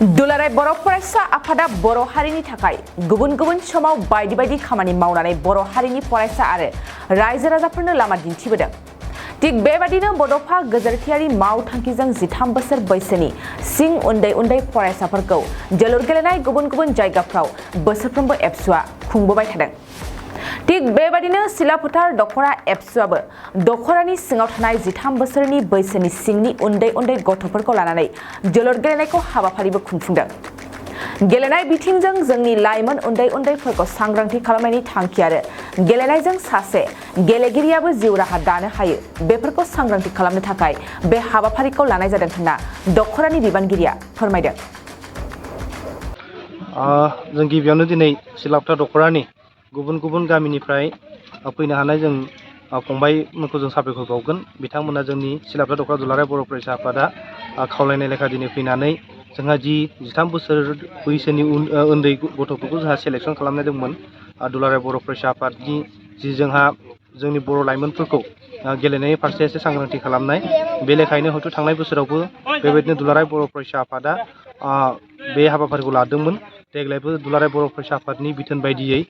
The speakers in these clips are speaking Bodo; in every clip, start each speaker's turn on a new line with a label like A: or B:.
A: दुलाराय बर' फरायसा आफादा बर' हारिनि थाखाय गुबुन गुबुन समाव बायदि बायदि खामानि मावनानै बर' हारिनि फरायसा आरो रायजो राजाफोरनो लामा दिन्थिबोदों। थिग बेबादिनो बड'फा गोजोरथियारि मावथांखिजों 13 बोसोर बैसोनि सिं उन्दै उन्दै फरायसाफोरखौ जोलुर गेलेनाय गुबुन गुबुन जायगाफ्राव बोसोरफ्रोमबो एबसुआ खुंबोबाय थादों। थिग बेबादिनो सिलाफोथार दख'र एबसुआबो दख'रानि सिङाव थानाय 13 बोसोरनि बैसोनि सिंनि उन्दै उन्दै गथ'फोरखौ लानानै जोलुर गेलेनायखौ हाबाफारिबो खुंफुंदों। गेलेनाय बिथिंजों जोंनि लाइमोन उन्दै उन्दैफोरखौ सांग्रांथि खालामनायनि थांखि आरो गेलेनायजों सासे गेलेगिरियाबो जिउ राहा दानो हायो बेफोरखौ सांग्रांथि खालामनो थाखाय बे हाबाफारिखौ लानाय जादों होनना दख'रानि बिबानगिरिया फोरमायदों।
B: जों गिबियावनो दिनै सिलाफोथार दख'रानि गुबुन गुबुन गामिनिफ्राय फैनो हानाय जों फंबायमोनखौ जों साबायखर बावगोन। बिथांमोना जोंनि सिलाफोथार दख'रा दुलाराय बर' फरायसा आफादा खावलायनाय लेखा दिनै फैनानै जोंहा जि 13 बोसोर बैसोनि उन्दै गथ'फोरखौ जोंहा सेलेक्सन खालामनाय दंमोन। दुलाराय बर' फरायसा आफादनि जोंहा जोंनि बर' लाइमोनफोरखौ गेलेनायनि फारसे एसे सांग्रांथि खालामनाय, बे लेखायैनो हयथ' थांनाय बोसोरावबो बेबायदिनो दुलाराय बर' फरायसा आफादा बे हाबाफारिखौ लादोंमोन। देग्लायबो दुलाराय बर' फरायसा आफादनि बिथोन बायदियै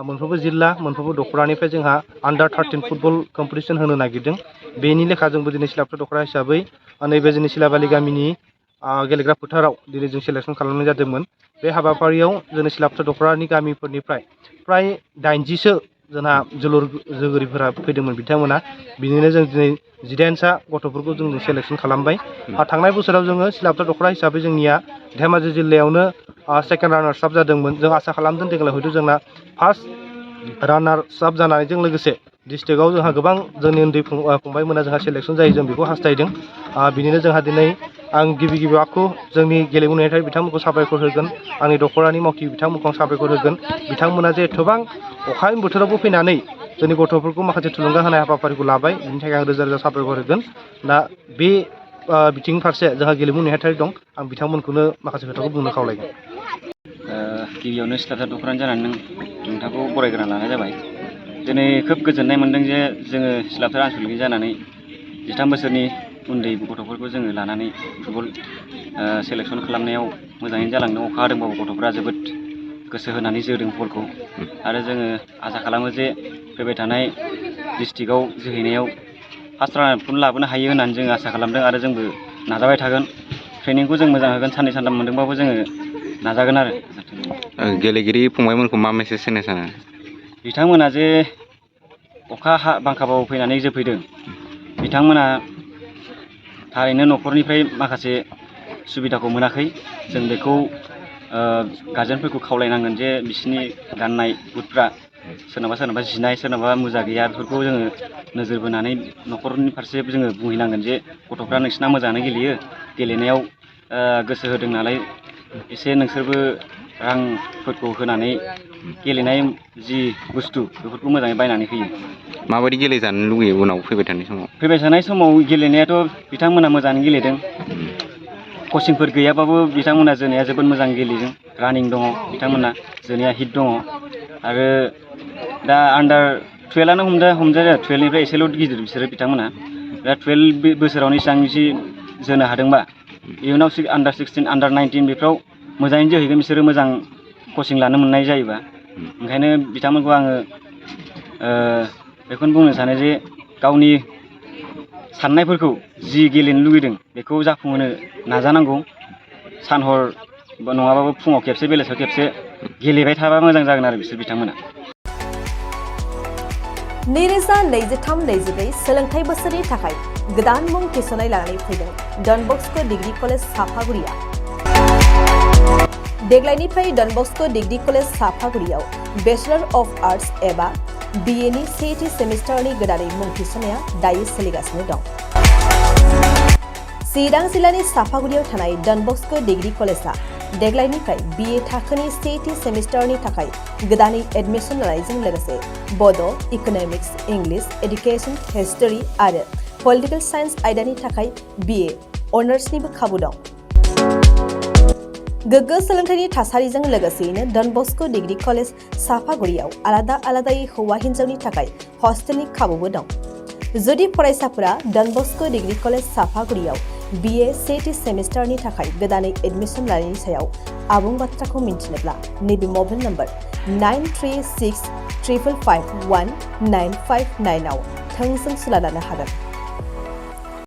B: मोनफ्रोमबो जिल्ला मोनफ्रोमबो दख'रानिफ्राय जोंहा आन्डार 13 फुटबल कम्पिटिसन होनो नागिरदों। बेनि लेखा जोंबो दिनै सिलाफोथार दख'रा हिसाबै नैबे जोंनि सिलाबालि गामिनि गेलेग्रा फोथाराव दिनै जों सेलेक्सन खालामनाय जादोंमोन। बे हाबाफारियाव जोंनि सिलाफोथार दख'रानि गामिफोरनिफ्राय फ्राय 80सो जोंहा जोलुरगिरिफोरा फैदोंमोन बिथांमोना। बिनिनो जों दिनै 18सा गथ'फोरखौ जों सेलेक्सन खालामबाय। थांनाय बोसोराव जोङो सिलाफोथार दख'रा हिसाबै जोंनिया धेमाजि जिल्लायावनो सेकेन्ड रानार्स आप जादोंमोन। जों आसा खालामदों देग्लाय हयथ' जोंना फार्स्ट रानार्स आप जानायजों लोगोसे डिस्ट्रिक्टआव जोंहा गोबां जोंनि उन्दै फंबायमोना जोंहा सेलेक्सन जायो जों बेखौ हास्थायदों। बिनिनो जोंहा दिनै आं गिबि आखु जोंनि गेलेमु नेहाथारि बिथांमोनखौ साबायखर होगोन। आंनि दख'रानि मावथि बिथांमोनखौ आं साबायखर होगोन। बिथांमोना जे एथबां अखानि बोथोरावबो फैनानै जोंनि गथ'फोरखौ माखासे थुलुंगा होनाय हाबाफारिखौ लाबाय, बिनि थाखाय आं रोजा रोजा साबायखर होगोन। दा बे बिथिंनि फारसे जोंहा गेलेमु नेहाथारि दं, आं बिथांमोनखौनो माखासे खोथाखौ बुंनो खावलायगोन।
C: गिबियावनो सिलाफोथार दख'रानि जानानै नोंथांखौ बरायग्रोना लानाय जाबाय। दिनै खोब गोजोननाय मोनदों जे जोङो सिलाफोथार आनसलिकनि जानानै 13 बोसोरनि उन्दै गथ'फोरखौ जोङो लानानै फुटबल सेलेक्सन खालामनायाव मोजाङैनो जालांदों। अखा हादोंबाबो गथ'फ्रा जोबोद गोसो होनानै जोदों बलखौ, आरो जोङो आसा खालामो जे फैबाय थानाय डिस्ट्रिक्टआव जोहैनायाव फार्स्ट रानारखौनो लाबोनो हायो होननानै जोङो आसा खालामदों, आरो जोंबो नाजाबाय थागोन। ट्रेनिंखौ जों मोजां होगोन, साननै सानथाम मोनदोंबाबो जोङो नाजागोन आरो।
D: गेलेगिरि फंबायमोनखौ मा मेसेज होनो सानो?
C: बिथांमोना जे अखा बांखाबाबो फैनानै जोफैदों, बिथांमोना थारैनो न'खरनिफ्राय माखासे सुबिदाखौ मोनाखै। जों बेखौ गार्जेनफोरखौ खावलायनांगोन जे बिसोरनि गाननाय बुटफ्रा सोरनाबा जिनाय, सोरनाबा मुजा गैया, बेफोरखौ जोङो नोजोर बोनानै न'खरनि फारसे जोङो बुंहैनांगोन जे गथ'फ्रा नोंसिना मोजाङानो गेलेयो, गेलेनायाव गोसो होदों नालाय एसे नोंसोरबो रांफोरखौ होनानै गेलेनाय जि बुस्थु बेफोरखौ मोजाङै बायनानै होयो।
D: माबायदि गेलेजानो लुगैयो उनाव फैबाय थानाय समाव?
C: फैबाय थानाय समाव गेलेनायाथ' बिथांमोना मोजाङै गेलेदों। कचिंफोर गैयाबाबो बिथांमोना जोनाया जोबोद मोजां गेलेदों। रानिं दङ बिथांमोना, जोनाया हिट दङ। आरो दा आन्डार 12आनो हमजायो। 12निफ्राय एसेल' गिदिर बिसोरो बिथांमोना। दा 12 बोसोरावनो इसेबां जोनो हादोंबा इयुनाव आन्डार 16, आन्डार 19 बेफ्राव मोजाङैनो जोहैगोन बिसोरो, मोजां कचिं लानो मोननाय जायोबा। ओंखायनो बिथांमोनखौ आङो बेखौनो बुंनो सानो जे गावनि साननायफोरखौ जि गेलेनो लुगैदों बेखौ जाफुंहोनो नाजानांगौ। सान हर नङाबाबो फुङाव खेबसे बेलासियाव खेबसे गेलेबाय थाबा मोजां जागोन आरो बिसोर बिथांमोना।
A: 2023-24 सोलोंथाइ बोसोरनि थाखाय गोदान मुं थिसननाय लानानै फैदों डन बस्क' डिग्री कलेज साफागुरिया। देग्लायनिफ्राय डन बस्क' डिग्री कलेज साफागुरियाव बेचलर अफ आर्ट्स एबा BA नि सेथि सेमिस्टारनि गोदानै मुं थिसननाया दायो सोलिगासिनो दं। चिरां जिल्लानि साफागुरियाव थानाय डन बस्क' डिग्री कलेजआ देग्लायनिफ्राय BA थाखोनि सेथि सेमिस्टारनि थाखाय गोदानै एडमिसन लानायजों लोगोसे बड', इक'नमिक्स, इंलिश, एडुकेशन, हिस्टरी आरो पलिटिकल साइन्स आयदानि थाखाय BA अनार्सनिबो खाबु दं। गोग्गो सोलोंथाइनि थासारिजों लोगोसेयैनो डन बस्क' डिग्री कलेज साफागुरियाव आलादा आलादायै हौवा हिन्जावनि थाखाय हस्टेलनि खाबुबो दं। जुदि फरायसाफोरा डन बस्क' डिग्री कलेज साफागुरियाव
E: BA सेथि सेमिस्टारनि थाखाय गोदानै एडमिसन लानायनि सायाव आबुं बाथ्राखौ मिन्थिनोब्ला नैबे मबाइल नम्बर 9365551959 आव थोंजों सुला लानो हागोन।